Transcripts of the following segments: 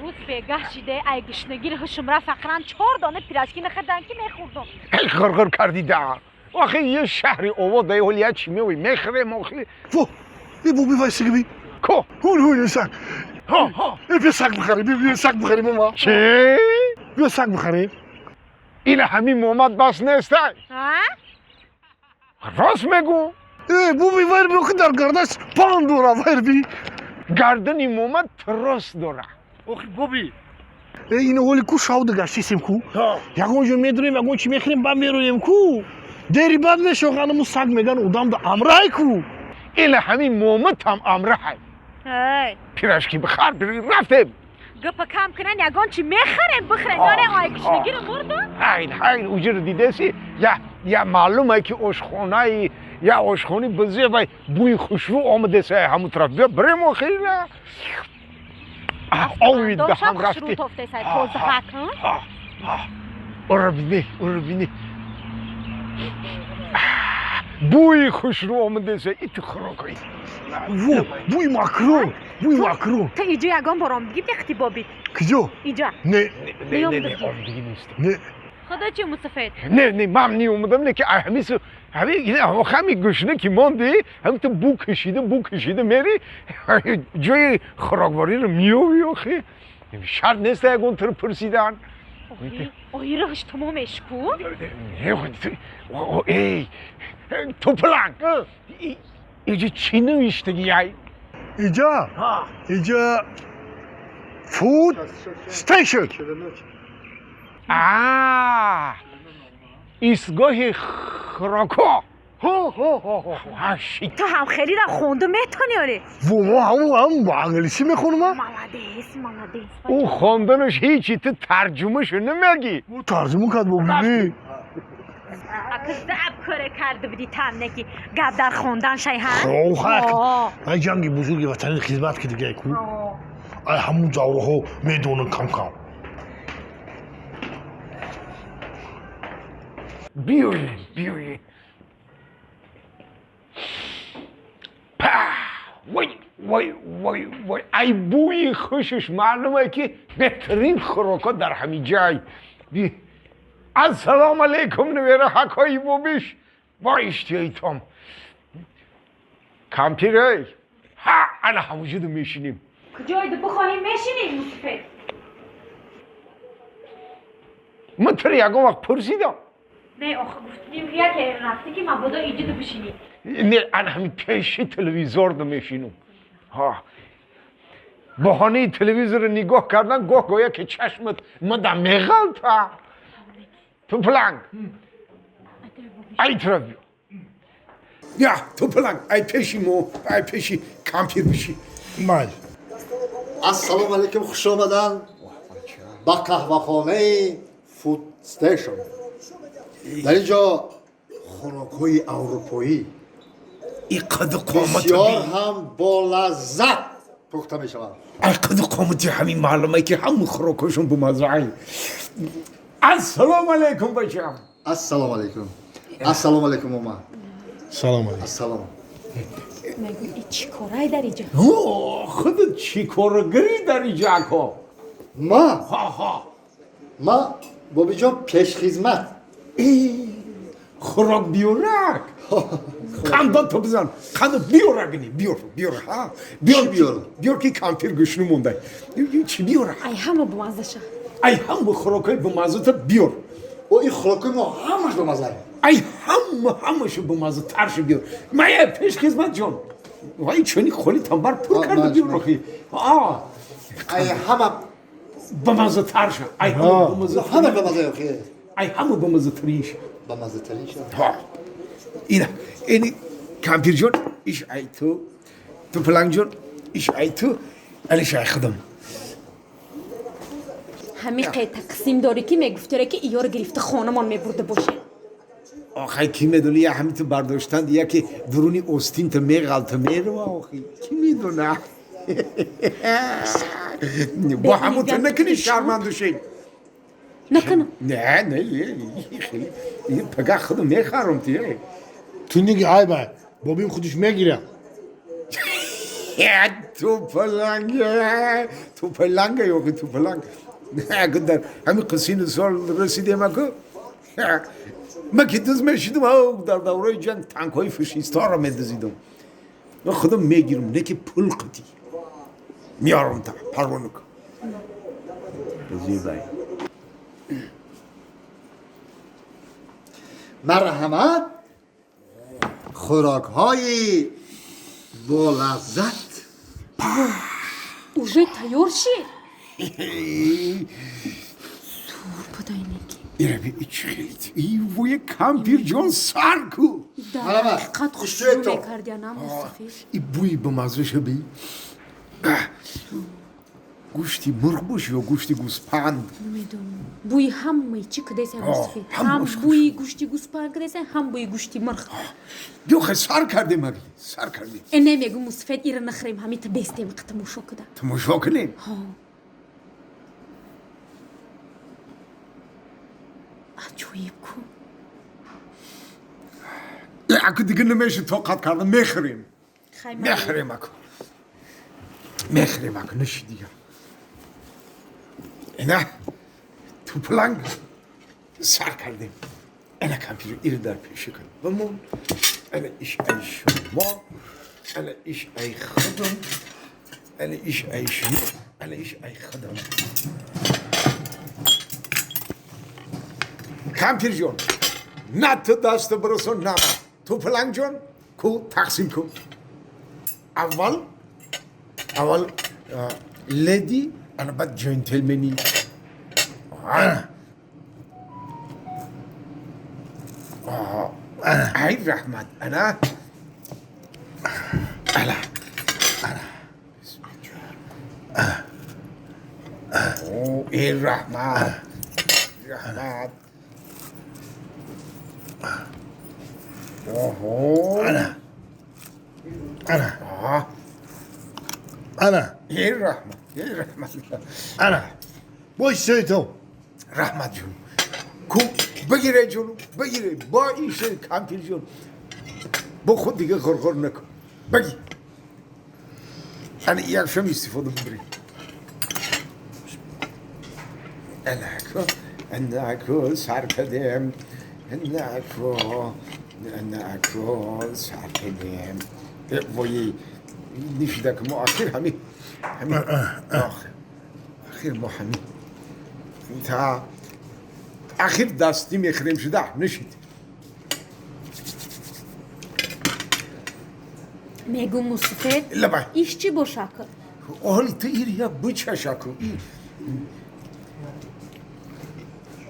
Рӯз бегаҳ шиде, ай гушнагири ҳушум рафт, ақран чор дона пирожки нахӯрдам, ки мехӯрдум. Эй, ғирғир кардӣ да. Охи е шаҳри овод дай, ҳоли я чӣ меои мехӯрем охи. Во, э, боби, вай сиги. Ко? Ҳун, ҳун, саг. Ҳо, ҳо. Э, биё саг бихарем, биё саг бихарем, мама. Чӣ? Биё саг бихарем. Ина ҳамин момад бас нестай. А? Рост мегӯ. Э, боби, вайр биё, ки дар гардаш панд дора, вайр би. Гардани момад трос дора. Охи, боби. Э, ина ҳоли ку шавда гаштисем ку. Ягон ҷо медурем, ягон чи мехӯрем, ба мероем ку. Дери бад мешоқ, анаму саг меган одам да амрай ку. Ина ҳамин момад ҳам амраҳай. Эй, Пирожки бихар, рафтем. Гапа кам кунан, ягон чи мехӯрем, бихӯрем, ёре ай гушнагиро бурдум. Ҳайн, ҳайн, уҷиро дидеси, я маълуме ки ошхонаи я ошхони бизӣ вай бӯи хушрӯ омадеса ҳамун тараф. Биё бирем охи. Ови даҳам рафти. Тофтесай тозаҳак. Ура бини, ура бини. Бӯи хушрӯ омадеса иту хӯрокои. Во, бӯи макрон, бӯи макрон. Ту иҷо ягон бор омдагӣ бехти, бобит? Киҷо? Иҷа. Не. Не, не, не, омдагӣ нест. Не. Худо чи, мусафед? Не, не, ман неомадам, не ки ҳамису ҳами гушна ки монди, ҳам ту бу кашида, бу кашида мери, ҷои хӯроквориро меёвӣ охи. Шарт нест ягон туро пурсидан. Оира ҳуш тамомеш ку. Эй, тупаланг, иҷа чӣ навиштагӣ ай? Иҷа? Иҷа food station. А, истгоҳи хӯрокҳо. Ҳо, ҳо, ҳо, ҳо. Ту ҳам хеле хонда метавонӣ, оре? Во, мо ҳамун ҳам бо англисӣ мехонам. Молодец, молодец. Ӯ хонданаш ҳечи, ту тарҷумашу намегӣ. Ӯ тарҷума кард, бобиби. Ака заб коре карда будӣ там, неки гап дар хондан шай ҳа. Ай ҷанги бузурги ватанӣ хизмат ки дигай ку. Ай ҳамун давраҳо медонам кам-кам. Биёед, биёед. Па, вой, вой, вой, вой, ай бӯи хушаш маълуме ки беҳтарин хӯрокҳо дар ҳамин ҷай. Ассалому алайкум, невера ҳакои бобиш, бо иштиҳоитон. Кампир, эй, ҳа, ана ҳамуҷудо мешинем. Куҷоиду бихоҳем мешинем, мусафед. Ман туро ягон вақт пурсидам? Не, охи гуфтем ки яке рафтӣ ки мабодо иҷудо бишинӣ. Не, ана ҳамин пеши телевизорда мешинам. Ҳа, баҳонаи телевизорро нигоҳ кардан гоҳ гоҳя ки чашмат мада меғалта. Тупаланг, ай тараф биё. Я, тупаланг, ай пеши мо, ай пеши кампир биши. Майли. Ассалому алайкум, хуш омадан ба қаҳвахонаи Food Station. Дар ин ҷо хӯрокҳои аврупоӣ И қаду қомату бисёр ҳам болаззат пухта мешаванд. Ай қаду қомати ҳамин маълуме ки ҳама хӯрокҳошон бумаззаи. Ассалому алайкум, бачам. Ассалому алайкум, ассалому алайкум, мома. Салом алайкум. Ассалом. Мегӯ, и чӣ корай дар иҷа? Худат чӣ коргари дар иҷа, ако? Ма? Ҳа, ҳа. Ма, бобиҷон, пешхизмат. Хӯрок биёрак. Қандон то бизан, қандо биёра, гини биёр, биёр, ҳа, биёр. Чӣ биёрам? Биёр ки кампир гӯшну мондай. Чӣ биёра? Ай ҳама бумаззаша. Ай ҳама хӯрокҳои бумаззата биёр. О, ин хӯрокҳои мо ҳамаш бамазза. Ай ҳама, ҳамашу бумаззатаршу биёр. Мая, пешхизмат ҷон, вай чуни холи тамбар пур карда биёр охи. А. Ай ҳама бамаззатарша, ай ҳама бамазза. Ҳама бамазза охи. Ай ҳама бамаззатаринш. Бамаззатаринша. Ҳа, ина ини кампирҷон, иш ай ту, тупалангҷон, иш ай ту, алиш ай худам. Ҳамиқе тақсим дорӣ ки мегуфтере ки иёро гирифта хонамон мебурда бошем. Охай, ки медони, я ҳамин ту бардоштанд, яке дуруни остинта меғалта мерава, охи ки медона. Бо ҳамун ту накунӣ шарманду шед. Накунам. Не, не, хеле пага худам мехарам ти. Ту ниги, ай бай, бобим худиш мегирам. Ту паланг, ту паланг, ё ту паланг. Дар ҳамин сину сол расидем, аку ман ки дуз мешидам, дар давраи ҷанг танкҳои фашистҳоро медузидам. Ман худам мегирам, не ки пул қитӣ меорам, та парво накун. Зебай. Марҳамат, хӯрокҳои болаззат. Уже тайёр шид? Сур будай неки. Ираби, ичхелит ивои кампирҷон, сар ку. Дар Марҳамат. ҳақиқат хушрӯ Иштиёто. мекардиянам, мусафир. И бӯи бамаззаша би. Гӯшти мурғ бош ё гӯшти гӯспанд? Намедонам, бӯи ҳамаи чӣ кадеса, мусафир, ҳам ҳамаш. Бӯи гӯшти гӯспанд кадеса, ҳам бӯи гӯшти мурғ. Биё, хай, сар кардем, аги сар кардем. Э, не, мегӯ, мусафед, ира нахӯрем, ҳамита бестем, тамошо куда. Тамошо кунем. Ҳо, аҷоиб ку. Аку дига намеша тоқат карда, мехӯрем. Хай. Мехӯрем, аку мехӯрем, аку ниши дига. Ина, ту паланг, сар кардем. Ана, кампир, ир дар пеша кун бимон. Ана иш ай шумо, ана иш ай худам, ана иш ай шумо, ана иш ай худам. Кампир ҷон, на ту даста бирасон, на ман. Ту паланг ҷон, ку, тақсим кун. Аввал леди, ана баъд ҷентлмени. Ана. Ай раҳмат, ана, ана, ана. О, эй раҳмат, раҳмат. Оҳо. Ана, ана. Оҳ. Ана. Эй раҳмат, эй раҳмат. Ана, бо иштиҳои то. Раҳмат ҷон. Ку, бигире, ҷону, бигире бо ише. Кампир ҷон, бо худ дига ғурғур накун, баги. Ана, якшам истифода бибирем. Анаку, анаку, сар кардем. Анаку, анаку, сар кардем. Вои, нишида ки мо ахир ҳами ахир мо ҳами та ахир дастӣ мехӯрем шуда нишид. Мегӯ, мусафед. Лабай. Иш чӣ бошака? Оли ту ирия бичашаку.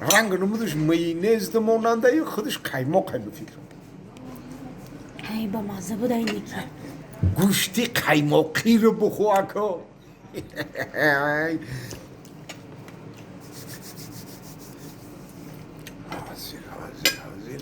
Ранг намудаш майонез монанда, худаш қаймоқ, ба фикрам. Ай, ба мазза будай неки. Гӯшти қаймоқиро бухӯ, ако. Ҳозир, ҳозир, ҳозир,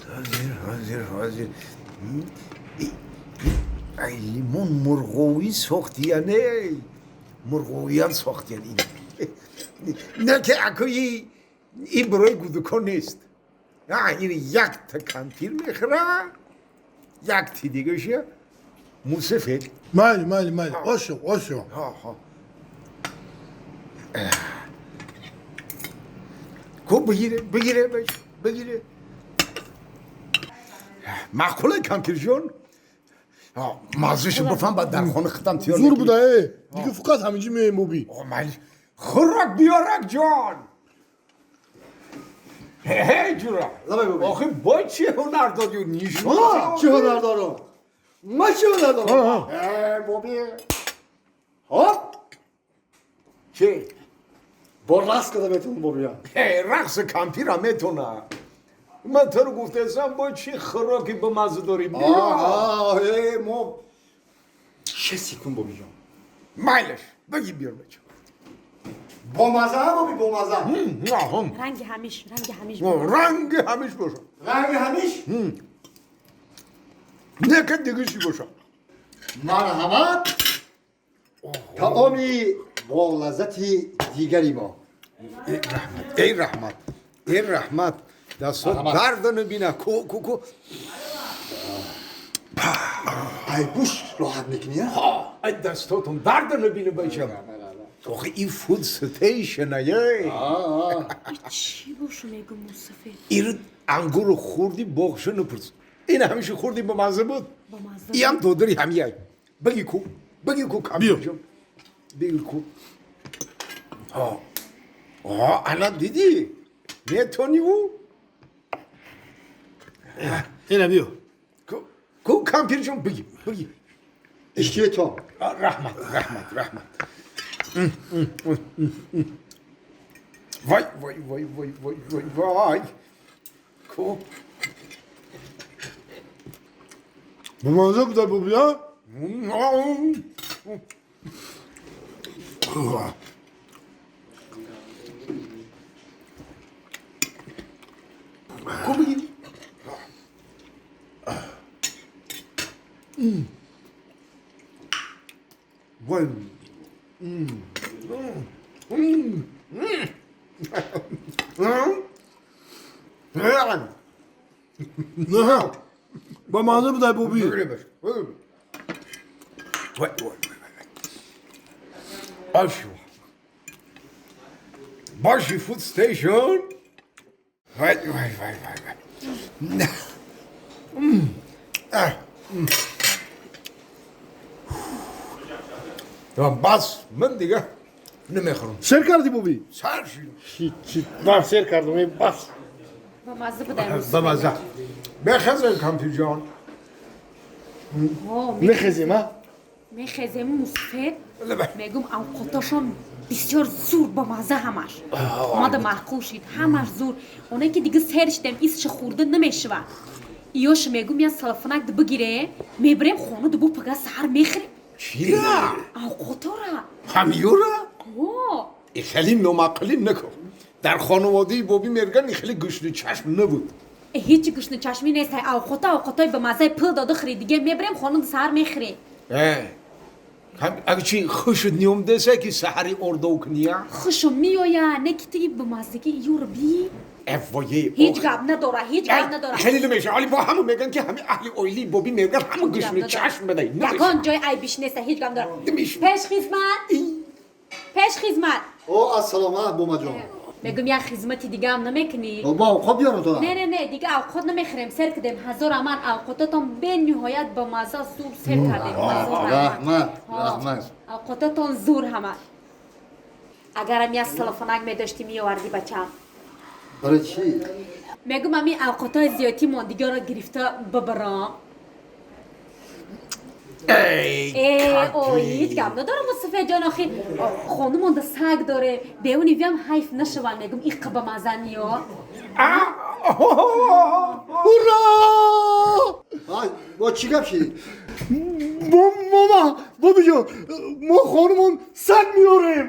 ҳозир, ҳозир, ҳозир. Ай, лимон мурғовӣ сохтияне, мурғовиям сохтиян. Ин не ки, ако, ин барои гудукон нест. Ин якта кампир мехӯра, якти дигаша мусафед. Майли, майли, майли, ошо, ошо. Ку, бигире, бигире, бигире. Маъқуле, кампирҷон, маззаша бифаҳм, баъд дар хона худам тиёр. Зур буда, э, дига фақат ҳаминҷо меоем, боби. Майли, хӯрок биёрак, ҷон. Ҳей, ҷура. Лабай, боби. Охи бо чӣ ҳунар додю, нишон. Чӣ ҳунар дорам? Ман чӣ ҳунар дорам? Боби, ҳоп. Чӣ? Бо рақс када метавонам, бобия. Рақси кампира метона. Ман туро гуфтасам, бо чӣ хӯроки бамазза дорӣ. Мо 6 секунд, бобиҷон. Майлаш, баги, биёр, бача. Бомаза, боби, бомаза. Ранги ҳамиш, ранги ҳамиш. Ранги ҳамиш боша. Ранги ҳамиш. Нека дига чӣ боша? Марҳамат, таоми болаззати дигари мо. Эй раҳмат, эй раҳмат, эй раҳмат, дастот дарда набина. Ку, ку, ку. Ай, буш роҳат мекунӣ? ай дастотон дард набина бачам. Охи ин food station ае. Чӣ бошу мегум мусафед? Ин ангуру хурди боғшо напурс. Ин ҳамеша хурди ба маза буд. Ба маза. Иам додари ҳамияй. Баги ку, баги ку кампирҷон. Баги ку. Ҳо. Ҳо, ана дидӣ? Метонӣ ӯ? Ина биё. Ку, ку кампирҷон баги, баги. Иштиҳоятон. Раҳмат, раҳмат, раҳмат. Вай, вай, вай, вай, вай, вай, вай. Ку. Ба маза буда бобия? Ку бигирӣ? Вай. Ба маза буда боби. Вай, вай, вай, вай. Баши. Баши food station. Вай, вай, вай, вай, вай. Бас, ман дига намехӯрам. Сер кардӣ боби? Сар шид. Чи ман сер кардам, бас. Ба маза буда. Ба маза. Бехезем кампирҷон. Мехезем, а? Мехезем мусафед. Мегум авқотошон бисёр зур ба маза ҳамаш. Омада маъқул шид, ҳамаш зур. Оне ки дига сер шидем, исша хӯрда намешава. Иёш мегум я салафанак д бигире, мебарем хона дубу пага саҳар мехӯрем. Чира? Авқотора. Ҳамиёра? О, Хеле номаъқулӣ накун. Дар хонаводаи Боби Мерган хеле гушни чашм набуд. Ҳеҷ гушни чашмӣ нест. Авқота авқотои ба мазаи пул дода хӯрӣ диге мебарем хона саҳар мехӯрем. Агар чи хушт ниёмдеса ки саҳари ордов куния? Хушум меоя, не ки тиги ба мазагӣ юр би. Воye. Ҳеҷ гап надора, ҳеҷ гап надора. Хеле намеша. Ҳоли бо ҳама меган ки ҳами аҳли оилаи Боби Мерган ҳама гушни чашм бадай. Ягон ҷой айбиш нест, ҳеҷ гап надора. Намеша. Пеш хизмат. Пеш хизмат. О, ассалом, а, бомаҷон. Мегум як хизмати дигаам намекунӣ? Бо авқот биёрам то. Не, не, не, дига авқот намехӯрем, сер кардем. Ҳазор аман авқотатон бениҳоят ба маза зур сер кардем. Раҳмат, раҳмат. Авқотатон зур ҳама. Агарам як салафанак медоштӣ меовардӣ бачам. Барои чӣ? Мегум ами авқотҳои зиёдтӣ мондигаро гирифта бибарам. Эй, Ой, ҳеҷ гап надорам мусафедҷон, охи хонумонда саг дорем, беуни виам ҳайф нашаванд, мегум иққа ба маза ниё. Ура! Бо чӣ гап шид? Мома, бобиҷон, мо хонумон саг меорем.